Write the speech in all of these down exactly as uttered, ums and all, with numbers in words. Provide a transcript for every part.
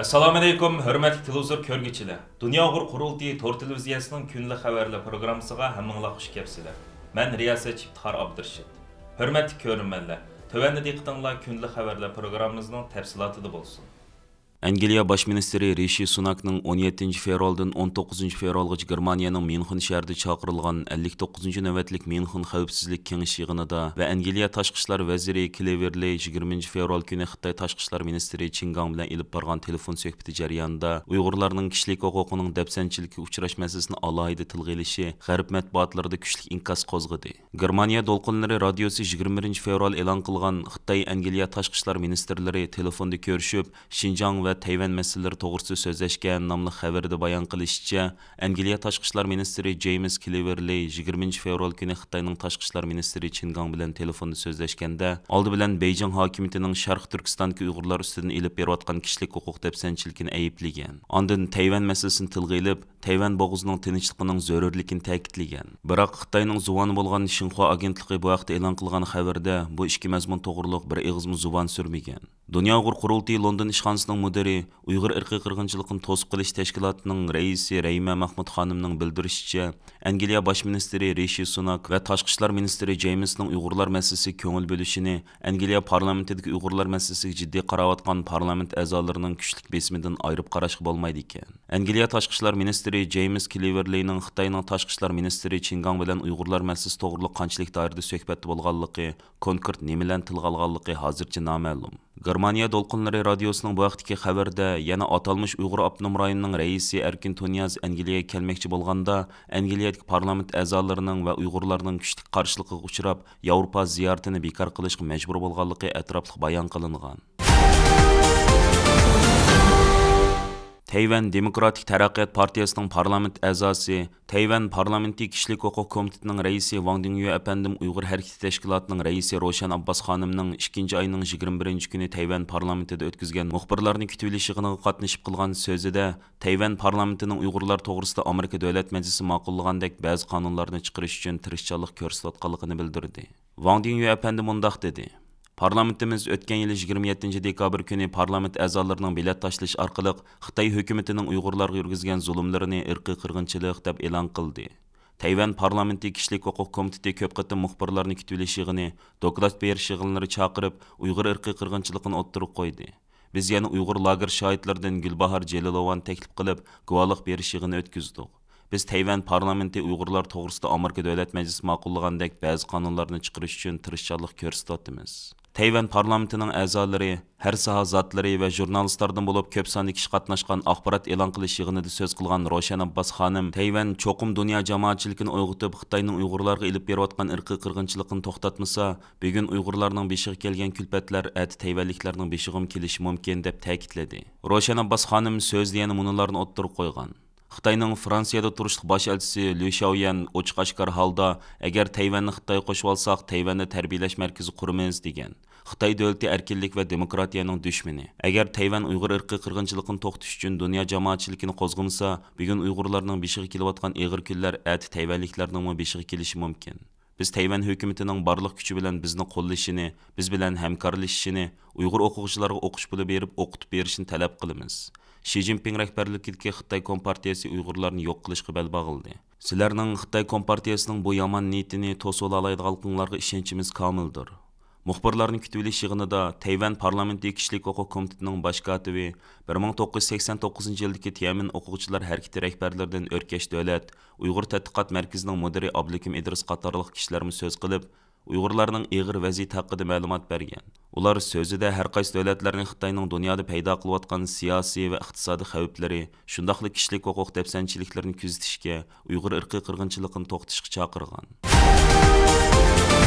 ئەسسالامۇئەلەيكۇم، ھۆرمەتلىك تېلېۋىزور كۆرگۈچىلەر! دۇنيا ئۇيغۇر قۇرۇلتىيى تور تېلېۋىزىيەسىنىڭ كۈندىلىك خەۋەرلەر پروگراممىسىغا ھەممىڭلار خۇش كەپسىلەر. مەن رىياسەتچى ئىپتىخار ئابدۇرېشىت. ھۆرمەتلىك كۆرۈرمەنلەر، تۆۋەندە دىققىتىڭلار كۈندىلىك خەۋەرلەر پروگراممىمىزنىڭ تەپسىلاتىدا بولسۇن. ئەنگلىيە باش مىنىستىرى رىشى سۇناكنىڭ ئون يەتتىنچى فېۋرالدىن ئون توققۇزىنچى فېۋرالغىچە گېرمانىيەنىڭ ميۇنخېن شەھىرىدە چاقىرىلغان ئەللىك توققۇزىنچى نۆۋەتلىك ميۇنخېن خەۋپسىزلىك كېڭىشى يىغىنىدا ۋە ئەنگلىيە تاشقى ئىشلار ۋەزىرى كلېۋېرلى يىگىرمىنچى فېۋرال كۈنى خىتاي تاشقى ئىشلار مىنىستىرى چېن گاڭ بىلەن ئېلىپ بارغان تېلېفون سۆھبىتى جەريانىدا ئۇيغۇرلارنىڭ كىشىلىك ھوقۇقىنىڭ دەپسەندىچىلىككە ئۇچراش مەسىلىسىنى ئالاھىدە تىلغا ئېلىشى غەرب مەتبۇئاتلىرىدا كۈچلۈك ئىنكاس قوزغىدى. گېرمانىيە دولقۇنلىرى رادىيوسى يىگىرمە بىرىنچى فېۋرال ئېلان قىلغان خىتاي ئەنگلىيە تاشقى ئىشلار مىنىستىرلىرى تېلېفوندا كۆرۈشۈپ، شىنجاڭ ۋە تەيۋەن مەسىلىلىرى توغرىسىدا سۆزلەشكەن ناملىق خەۋىرىدە بايان قىلىشىچە، ئەنگلىيە تاشقى ئىشلار مىنىستىرى جېيمىس كلېۋېرلى يىگىرمىنچى فېۋرال كۈنى خىتاينىڭ تاشقى ئىشلار مىنىستىرى چېن گاڭ بىلەن تېلېفوندا سۆزلەشكەندە، ئالدى بىلەن بېيجىڭ ھاكىمىيىتىنىڭ شەرقىي تۈركىستاندىكى ئۇيغۇرلار ئۈستىدىن ئېلىپ بېرىۋاتقان كىشىلىك ھوقۇق دەپسەندىچىلىكىنى ئەيىبلىگەن. ئاندىن تەيۋەن مەسىلىسىنى تىلغا ئېلىپ، تەيۋەن بوغۇزىنىڭ تىنچلىقىنىڭ زۆرۈرلۈكىنى تەكىتلىگەن. بىراق خىتاينىڭ زۇۋانى بولغان شىنخۇا ئاگېنتلىقى بۇ ھەقتە ئېلان قىلغان خەۋەردە بۇ ئىككى مەزمۇن توغرۇلۇق بىر ئېغىزمۇ زۇۋان سۈرمىگەن. دۇنيا ئۇيغۇر قۇرۇلتىيى لوندون ئىشخانىسىنىڭ مۇدىرى، ئۇيغۇر ئىرقىي قىرغىنچىلىقىنى توسۇپ قېلىش تەشكىلاتىنىڭ رەئىسى رەھىمە مەخمۇت خانىمنىڭ بىلدۈرۈشىچە، ئەنگلىيە باش مىنىستىرى رىشى سۇناك ۋە تاشقى ئىشلار مىنىستىرى جېيمىسنىڭ ئۇيغۇرلار مەسىلىسىگە كۆڭۈل بۆلۈشىنى ئەنگلىيە پارلامېنتىدىكى ئۇيغۇرلار مەسىلىسىگە جىددىي قاراۋاتقان پارلامېنت ئەزالىرىنىڭ كۈچلۈك بېسىمىدىن ئايرىپ قاراشقا بولمايدىكەن. ئەنگلىيە تاشقى ئىشلار مىنىستىرى جېيمىس كلېۋېرلىنىڭ خىتاينىڭ تاشقى ئىشلار مىنىستىرى چېن گاڭ بىلەن ئۇيغۇرلار مەسىلىسى توغرۇلۇق قانچىلىك دائىرىدە سۆھبەتتە بولغانلىقى كونكرېت نېمىلەرنى تىلغا ئالغانلىقى ھازىرچە نامەلۇم. گېرمانىيە دولقۇنلىرى رادىيوسىنىڭ بۇ ھەقتىكى خەۋىرىدە يەنە ئاتالمىش ئۇيغۇر ئاپتونوم رايونىنىڭ رەئىسى ئەركىن تۇنىياز ئەنگلىيەگە كەلمەكچى بولغاندا، ئەنگلىيەدىكى پارلامېنت ئەزالىرىنىڭ ۋە ئۇيغۇرلارنىڭ كۈچلۈك قارشىلىقىغا ئۇچراپ، ياۋروپا زىيارىتىنى بىكار قىلىشقا مەجبۇر بولغانلىقى ئەتراپلىق بايان قىلىنغان. تەيۋەن دېموكراتىك تەرەققىيات پارتىيىسىنىڭ پارلامېنت ئەزاسى، تەيۋەن پارلامېنتى كىشىلىك ھوقۇق كومىتېتىنىڭ رەئىسى ۋاڭ دىڭيۈ ئەپەندىم ئۇيغۇر ھەرىكىتى تەشكىلاتىنىڭ رەئىسى روشەن ئابباس خانىمنىڭ ئىككىنچى ئاينىڭ يىگىرمە بىرىنچى كۈنى تەيۋەن پارلامېنتىدا ئۆتكۈزگەن مۇخبىرلارنى كۈتۈۋېلىش يىغىنىغا قاتنىشىپ قىلغان سۆزىدە، تەيۋەن پارلامېنتىنىڭ ئۇيغۇرلار توغرىسىدا ئامېرىكا دۆلەت مەجلىسى ماقۇللىغاندەك بەزى قانۇنلارنى چىقىرىش ئۈچۈن تىرىشچانلىق كۆرسىتىۋاتقانلىقىنى بىلدۈردى. ۋاڭ دىڭيۈ ئەپەندى مۇنداق دېدى: پارلامېنتىمىز ئۆتكەن يىلى يىگىرمە يەتتىنچى دېكابىر كۈنى پارلامېنت ئەزالىرىنىڭ بېلەت تاشلىشى ئارقىلىق خىتاي ھۆكۈمىتىنىڭ ئۇيغۇرلارغا يۈرگۈزگەن زۇلۇملىرىنى ئىرقىي قىرغىنچىلىق دەپ ئېلان قىلدى. تەيۋەن پارلامېنتى كىشىلىك ھوقۇق كومىتېتى كۆپ قېتىم مۇخبىرلارنى كۈتۈۋېلىش يىغىنى، دوكلات بېرىش يىغىنلىرى چاقىرىپ، ئۇيغۇر ئىرقىي قىرغىنچىلىقىنى ئوتتۇرىغا قويدى. بىز يەنە ئۇيغۇر لاگېر شاھىتلىرىدىن گۈلباھار جېلىلوۋانى تەكلىپ قىلىپ، گۇۋاھلىق بېرىش يىغىنى ئۆتكۈزدۇق. بىز تەيۋەن پارلامېنتى ئۇيغۇرلار توغرىسىدا ئامېرىكا دۆلەت مەجلىسى ماقۇللىغاندەك بەزى قانۇنلارنى چىقىرىش ئۈچۈن تىرىشچانلىق كۆرسىتىۋاتىمىز. تەيۋەن پارلامېنتىنىڭ ئەزالىرى، ھەر ساھە زاتلىرى ۋە ژۇرنالىستلاردىن بولۇپ كۆپ ساندا كىشى قاتناشقان ئاخبارات ئېلان قىلىش يىغىنىدا سۆز قىلغان روشەن ئابباس خانىم، تەيۋەن چوقۇم دۇنيا جامائەتچىلىكىنى ئويغىتىپ، خىتاينىڭ ئۇيغۇرلارغا ئېلىپ بېرىۋاتقان ئىرقىي قىرغىنچىلىقىنى توختاتمىسا، بۈگۈن ئۇيغۇرلارنىڭ بېشىغا كەلگەن كۈلپەتلەر ئەتە تەيۋەنلىكلەرنىڭ بېشىغىمۇ كېلىشى مۇمكىن، دەپ تەكىتلىدى. روشەن ئابباس خانىم سۆزىدە يەنە مۇنۇلارنى ئوتتۇرىغا قويغان. خىتاينىڭ فرانسىيەدە تۇرۇشلۇق باش ئەلچىسى لۈ شياۋيەن ئوچۇق ئاشكارا ھالدا، ئەگەر تەيۋەننى خىتايغا قوشۇۋالساق، تەيۋەندە تەربىيەلەش مەركىزى قۇرىمىز، دېگەن. خىتاي دۆلىتى ئەركىنلىك ۋە دېموكراتىيەنىڭ دۈشمىنى. ئەگەر تەيۋەن ئۇيغۇر ئىرقىي قىرغىنچىلىقىنى توختىتىش ئۈچۈن دۇنيا جامائەتچىلىكىنى قوزغىمىسا، بۈگۈن ئۇيغۇرلارنىڭ بېشىغا كېلىۋاتقان ئېغىر كۈنلەر ئەتە تەيۋەنلىكلەرنىڭمۇ بېشىغا كېلىشى مۇمكىن. بىز تەيۋەن ھۆكۈمىتىنىڭ بارلىق كۈچى بىلەن بىزنى قوللىشىنى، بىز بىلەن ھەمكارلىشىشىنى، ئۇيغۇر ئوقۇغۇچىلارغا ئوقۇش پۇلى بېرىپ ئوقۇتۇپ بېرىشىنى تەلەپ قىلىمىز. شى جىنپىڭ رەھبەرلىكىدىكى خىتاي كومپارتىيەسى ئۇيغۇرلارنى يوق قىلىشقا بەل باغلىدى. سىلەرنىڭ خىتاي كومپارتىيەسىنىڭ بۇ يامان نىيىتىنى توسۇۋالالايدىغانلىقىڭلارغا ئىشەنچىمىز كامىلدۇر. مۇخبىرلارنى كۈتۈۋېلىش يىغىنىدا تەيۋەن پارلامېنتى كىشىلىك ھوقۇق كومىتېتىنىڭ باش كاتىپى، بىر مىڭ توققۇز يۈز سەكسەن توققۇزىنچى يىلدىكى تيەنئەنمېن ئوقۇغۇچىلار ھەرىكىتى رەھبەرلىرىدىن ئۆركەش دۆلەت، ئۇيغۇر تەتقىقات مەركىزىنىڭ مۇدىرى ئابلىكىم ئىدرىس قاتارلىق كىشىلەرمۇ سۆز قىلىپ، ئۇيغۇرلارنىڭ ئېغىر ۋەزىيىتى ھەققىدە مەلۇمات بەرگەن. ئۇلار سۆزىدە ھەر قايسى دۆلەتلەرنى خىتاينىڭ دۇنيادا پەيدا قىلىۋاتقان سىياسىي ۋە ئىقتىسادىي خەۋپلىرى، شۇنداقلا كىشىلىك ھوقۇق دەپسەندىچىلىكلىرىنى كۆزىتىشكە، ئۇيغۇر ئىرقىي قىرغىنچىلىقىنى توختىتىشقا چاقىرغان.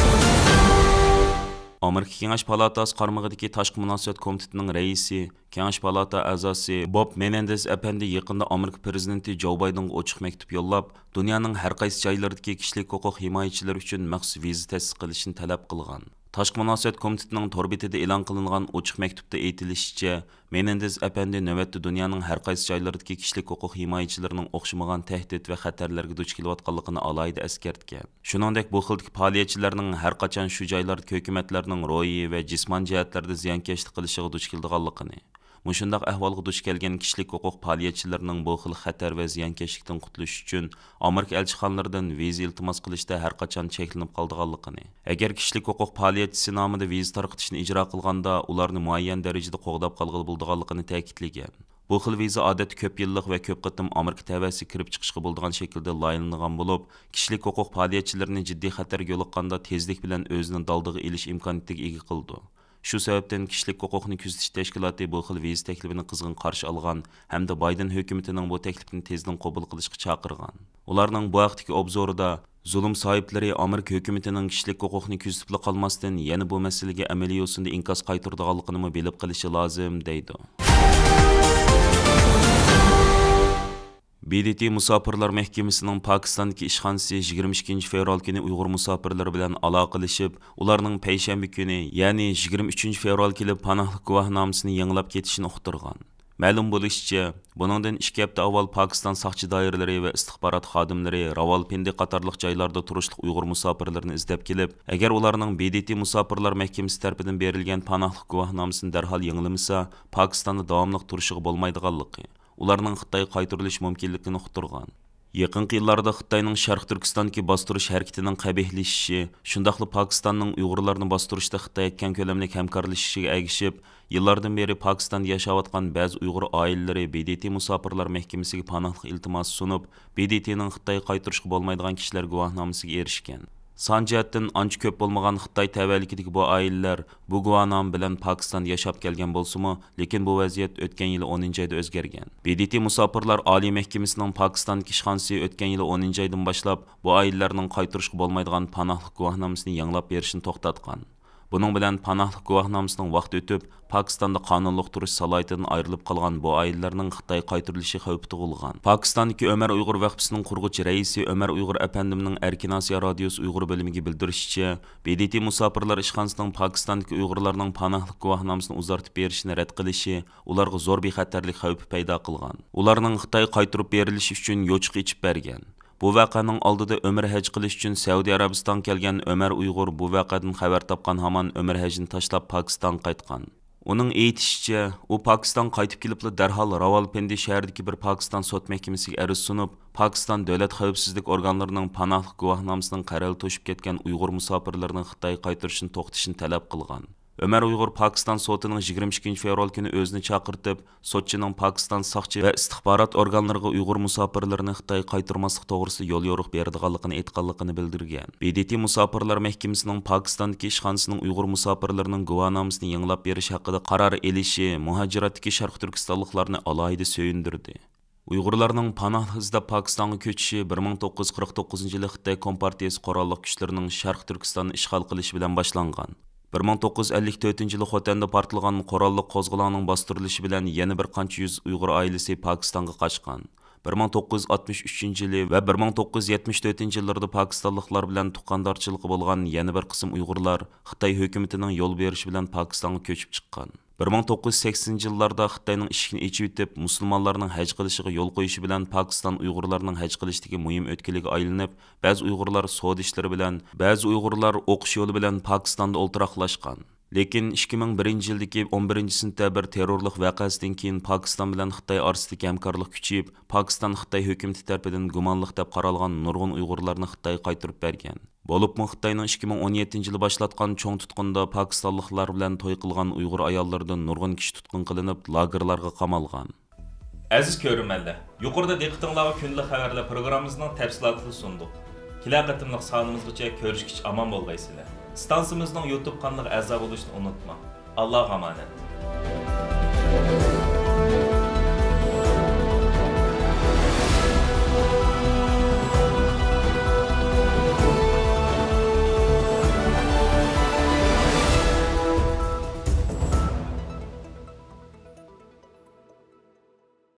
ئامېرىكا كېڭەش پالاتاسى قارمىقىدىكى تاشقى مۇناسىۋەت كومىتېتىنىڭ رەئىسى، كېڭەش پالاتا ئەزاسى بوب مېنېندېز ئەپەندى يېقىندا ئامېرىكا پىرېزىدېنتى جو بايدېنغا ئوچۇق مەكتۇپ يوللاپ، دۇنيانىڭ ھەر قايسى جايلىرىدىكى كىشىلىك ھوقۇق ھىمايىچىلىرى ئۈچۈن مەخسۇس ۋىزا تەسىس قىلىشنى تەلەپ قىلغان. تاشقى مۇناسىۋەت كومىتېتىنىڭ تور بېتىدە ئېلان قىلىنغان ئوچۇق مەكتۇپتا ئېيتىلىشىچە، مېنېندېز ئەپەندى نۆۋەتتە دۇنيانىڭ ھەر قايسى جايلىرىدىكى كىشىلىك ھوقۇق ھىمايىچىلىرىنىڭ ئوخشىمىغان تەھدىت ۋە خەتەرلەرگە دۇچ كېلىۋاتقانلىقىنى ئالاھىدە ئەسكەرتكەن. شۇنىڭدەك بۇ خىلدىكى پائالىيەتچىلەرنىڭ ھەر قاچان شۇ جايلاردا ھۆكۈمەتلەرنىڭ روھىي ۋە جىسمانىي جەھەتلەردە زىيانكەشلىك قىلىشىغا دۇچ كېلىدىغانلىقىنى، مۇشۇنداق ئەھۋالغا دۇچ كەلگەن كىشىلىك ھوقۇق پائالىيەتچىلىرىنىڭ بۇ خىل خەتەر ۋە زىيانكەشلىكتىن قۇتۇلۇش ئۈچۈن ئامېرىكا ئەلچىخانىلىرىدىن ۋىزا ئىلتىماس قىلىشتا ھەر قاچان چەكلىنىپ قالىدىغانلىقىنى، ئەگەر كىشىلىك ھوقۇق پائالىيەتچىسى نامىدا ۋىزا تارقىتىشنى ئىجرا قىلغاندا، ئۇلارنى مۇئەييەن دەرىجىدە قوغداپ قالغىلى بولىدىغانلىقىنى تەكىتلىگەن. بۇ خىل ۋىزا ئادەتتە كۆپ يىللىق ۋە كۆپ قېتىم ئامېرىكا تەۋەسىگە كىرىپ چىقىشقا بولىدىغان شەكىلدە لايىھەلىنىدىغان بولۇپ، كىشىلىك ھوقۇق پائالىيەتچىلىرىنى جىددىي خەتەرگە يولۇققاندا تېزلىك بىلەن ئۆزىنى دالدىغا ئېلىش ئىمكانىيىتىگە ئىگە قىلىدۇ. شۇ سەۋەبتىن كىشىلىك ھوقۇقنى كۆزىتىش تەشكىلاتى بۇ خىل ۋىزا تەكلىپىنى قىزغىن قارشى ئالغان ھەمدە بايدېن ھۆكۈمىتىنىڭ بۇ تەكلىپىنى تېزدىن قوبۇل قىلىشقا چاقىرغان. ئۇلارنىڭ بۇ ھەقتىكى ئوبزورىدا، زۇلۇم ساھىبلىرى ئامېرىكا ھۆكۈمىتىنىڭ كىشىلىك ھوقۇقنى كۆزىتىپلا قالماستىن، يەنە بۇ مەسىلىگە ئەمەلىي يوسۇندا ئىنكاس قايتۇرىدىغانلىقىنىمۇ بىلىپ قېلىشى لازىم، دەيدۇ. ب د ت مۇساپىرلار مەھكىمىسىنىڭ پاكىستاندىكى ئىشخانىسى يىگىرمە ئىككىنچى فېۋرال كۈنى ئۇيغۇر مۇساپىرلىرى بىلەن ئالاقىلىشىپ، ئۇلارنىڭ پەيشەنبە كۈنى، يەنى يىگىرمە ئۈچىنچى فېۋرال كېلىپ پاناھلىق گۇۋاھنامىسىنى يېڭىلاپ كېتىشىنى ئۇقتۇرغان. مەلۇم بولۇشىچە، بۇنىڭدىن ئىككى ھەپتە ئاۋۋال پاكىستان ساقچى دائىرىلىرى ۋە ئىستىخبارات خادىملىرى راۋالپىندى قاتارلىق جايلاردا تۇرۇشلۇق ئۇيغۇر مۇساپىرلىرىنى ئىزدەپ كېلىپ، ئەگەر ئۇلارنىڭ ب د ت مۇساپىرلار مەھكىمىسى تەرىپىدىن بېرىلگەن پاناھلىق گۇۋاھنامىسىنى دەرھال يېڭىلىمىسا، پاكىستاندا داۋاملىق تۇرۇشىغا بولمايدىغانلىقى، ئۇلارنىڭ خىتايغا قايتۇرۇلۇش مۇمكىنلىكىنى ئۇقتۇرغان. يېقىنقى يىللاردا خىتاينىڭ شەرقىي تۈركىستاندىكى باستۇرۇش ھەرىكىتىنىڭ قەبىھلىشىشى، شۇنداقلا پاكىستاننىڭ ئۇيغۇرلارنى باستۇرۇشتا خىتايغا كەڭ كۆلەملىك ھەمكارلىشىشىغا ئەگىشىپ، يىللاردىن بېرى پاكىستاندا ياشاۋاتقان بەزى ئۇيغۇر ئائىلىلىرى ب د ت مۇساپىرلار مەھكىمىسىگە پاناھلىق ئىلتىماسى سۇنۇپ، ب د ت نىڭ خىتايغا قايتۇرۇشقا بولمايدىغان كىشىلەر گۇۋاھنامىسىگە ئېرىشكەن. سان جەھەتتىن ئانچە كۆپ بولمىغان خىتاي تەۋەلىكىدىكى بۇ ئائىلىلەر بۇ گۇۋاھنامە بىلەن پاكىستاندا ياشاپ كەلگەن بولسىمۇ، لېكىن بۇ ۋەزىيەت ئۆتكەن يىلى ئونىنچى ئايدا ئۆزگەرگەن. ب د ت مۇساپىرلار ئالىي مەھكىمىسىنىڭ پاكىستاندىكى ئىشخانىسى ئۆتكەن يىلى ئونىنچى ئايدىن باشلاپ بۇ ئائىلىلەرنىڭ قايتۇرۇشقا بولمايدىغان پاناھلىق گۇۋاھنامىسىنى يېڭىلاپ بېرىشنى توختاتقان. بۇنىڭ بىلەن پاناھلىق گۇۋاھنامىسىنىڭ ۋاقتى ئۆتۈپ، پاكىستاندا قانۇنلۇق تۇرۇش سالاھىيىتىدىن ئايرىلىپ قالغان بۇ ئائىلىلەرنىڭ خىتايغا قايتۇرۇلۇشى خەۋپى تۇغۇلغان. پاكىستاندىكى ئۆمەر ئۇيغۇر ۋەقپىسىنىڭ قۇرغۇچى رەئىسى ئۆمەر ئۇيغۇر ئەپەندىمنىڭ ئەركىن ئاسىيا رادىيوسى ئۇيغۇر بۆلۈمىگە بىلدۈرۈشىچە، ب د ت مۇساپىرلار ئىشخانىسىنىڭ پاكىستاندىكى ئۇيغۇرلارنىڭ پاناھلىق گۇۋاھنامىسىنى ئۇزارتىپ بېرىشىنى رەت قىلىشى ئۇلارغا زور بىخەتەرلىك خەۋپى پەيدا قىلغان. ئۇلارنىڭ خىتايغا قايتۇرۇپ بېرىلىشى ئۈچۈن يوچۇق ئېچىپ بەرگەن. بۇ ۋەقەنىڭ ئالدىدا ئۆمرە ھەج قىلىش ئۈچۈن سەئۇدى ئەرەبىستانغا كەلگەن ئۆمەر ئۇيغۇر بۇ ۋەقەدىن خەۋەر تاپقان ھامان ئۆمرە ھەجنى تاشلاپ پاكىستانغا قايتقان. ئۇنىڭ ئېيتىشىچە، ئۇ پاكىستانغا قايتىپ كېلىپلا دەرھال راۋالپىندى شەھىرىدىكى بىر پاكىستان سوت مەھكىمىسىگە ئەرز سۇنۇپ، پاكىستان دۆلەت خەۋپسىزلىك ئورگانلىرىنىڭ پاناھلىق گۇۋاھنامىسىنىڭ قەرەلى توشۇپ كەتكەن ئۇيغۇر مۇساپىرلىرىنىڭ خىتايغا قايتۇرۇشىنى توختىتىشىنى تەلەپ قىلغان. ئۆمەر ئۇيغۇر پاكىستان سوتىنىڭ يىگىرمە ئىككىنچى فېۋرال كۈنى ئۆزىنى چاقىرتىپ، سوتچىنىڭ پاكىستان ساقچى ۋە ئىستىخبارات ئورگانلىرىغا ئۇيغۇر مۇساپىرلىرىنى خىتايغا قايتۇرماسلىق توغرىسىدا يوليورۇق بېرىدىغانلىقىنى ئېيتقانلىقىنى بىلدۈرگەن. ب د ت مۇساپىرلار مەھكىمىسىنىڭ پاكىستاندىكى ئىشخانىسىنىڭ ئۇيغۇر مۇساپىرلىرىنىڭ گۇۋاھنامىسىنى يېڭىلاپ بېرىش ھەققىدە قارار ئېلىشى مۇھاجىراتتىكى شەرقىي تۈركىستانلىقلارنى ئالاھىدە سۆيۈندۈردى. ئۇيغۇرلارنىڭ پاناھلىق ئىزدەپ پاكىستانغا كۆچۈشى بىر مىڭ توققۇز يۈز قىرىق توققۇزىنچى يىلى خىتاي كومپارتىيىسى قوراللىق كۈچلىرىنىڭ شەرقىي تۈركىستاننى ئىشغال قىلىشى بىلەن باشلانغان. بىر مىڭ توققۇز يۈز ئەللىك تۆتىنچى يىلى خوتەندە پارتلىغان قوراللىق قوزغىلاڭنىڭ باستۇرۇلۇشى بىلەن يەنە بىر قانچە يۈز ئۇيغۇر ئائىلىسى پاكىستانغا قاچقان. بىر مىڭ توققۇز يۈز ئاتمىش ئۈچىنچى يىلى ۋە بىر مىڭ توققۇز يۈز يەتمىش تۆتىنچى يىللىرىدا پاكىستانلىقلار بىلەن تۇغقاندارچىلىقى بولغان يەنە بىر قىسىم ئۇيغۇرلار خىتاي ھۆكۈمىتىنىڭ يول بېرىشى بىلەن پاكىستانغا كۆچۈپ چىققان. بىر مىڭ توققۇز يۈز سەكسىنىنچى يىللاردا خىتاينىڭ ئىشىكىنى ئېچىۋېتىپ، مۇسۇلمانلارنىڭ ھەج قىلىشىغا يول قويۇشى بىلەن پاكىستان ئۇيغۇرلارنىڭ ھەج قىلىشتىكى مۇھىم ئۆتكىلىگە ئايلىنىپ، بەزى ئۇيغۇرلار سودا ئىشلىرى بىلەن، بەزى ئۇيغۇرلار ئوقۇش يولى بىلەن پاكىستاندا ئولتۇراقلاشقان. لېكىن ئىككى مىڭ بىرىنچى يىلدىكى ئون بىرىنچى سېنتەبىر تېررورلۇق ۋەقەسىدىن كېيىن پاكىستان بىلەن خىتاي ئارىسىدىكى ھەمكارلىق كۈچىيىپ، پاكىستان خىتاي ھۆكۈمىتى تەرىپىدىن گۇمانلىق دەپ قارالغان نۇرغۇن ئۇيغۇرلارنى خىتايغا قايتۇرۇپ بەرگەن. بولۇپمۇ خىتاينىڭ ئىككى مىڭ ئون يەتتىنچى يىلى باشلاتقان چوڭ تۇتقۇندا پاكىستانلىقلار بىلەن توي قىلغان ئۇيغۇر ئاياللىرىدىن نۇرغۇن كىشى تۇتقۇن قىلىنىپ، لاگېرلارغا قامالغان. ئەزىز كۆرۈرمەنلەر، يۇقىرىدا دىققىتىڭلارغا كۈندىلىك خەۋەرلەر پروگراممىمىزنىڭ تەپسىلاتىنى سۇندۇق. كېلەر قېتىملىق سانىمىزغىچە كۆرۈشكىچە ئامان بولغايسىلەر. ئىستانسىمىزنىڭ يۇتۇب قانىلىغا ئەزا بولۇشنى ئۇنتۇماڭ. ئاللاغا ئامانەت.